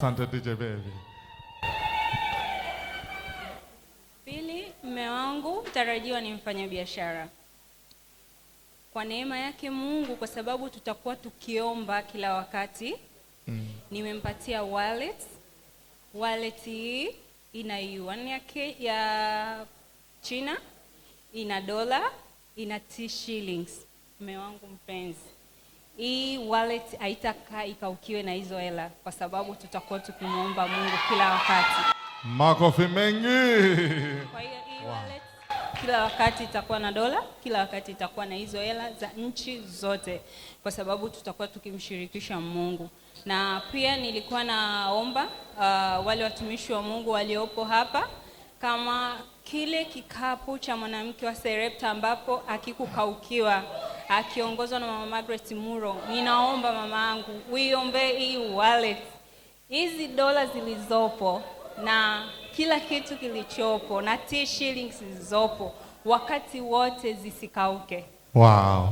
Asante DJ baby. Pili, mme wangu mtarajiwa ni mfanyabiashara. Kwa neema yake Mungu, kwa sababu tutakuwa tukiomba kila wakati, nimempatia wallet. Wallet hii ina yuan yake ya China, ina dola, ina T shillings. Mme wangu mpenzi, hii wallet haitakaa ikaukiwe na hizo hela, kwa sababu tutakuwa tukimwomba Mungu kila wakati. Makofi mengi. Kwa hiyo hii wallet kila wakati itakuwa na dola, kila wakati itakuwa na hizo hela za nchi zote, kwa sababu tutakuwa tukimshirikisha Mungu. Na pia nilikuwa naomba wale watumishi wa Mungu waliopo hapa, kama kile kikapu cha mwanamke wa Serepta ambapo akikukaukiwa akiongozwa na Mama Margaret Muro, ninaomba mama yangu uiombee hii wallet, hizi dola zilizopo na kila kitu kilichopo na T shillings zilizopo wakati wote zisikauke. Wow.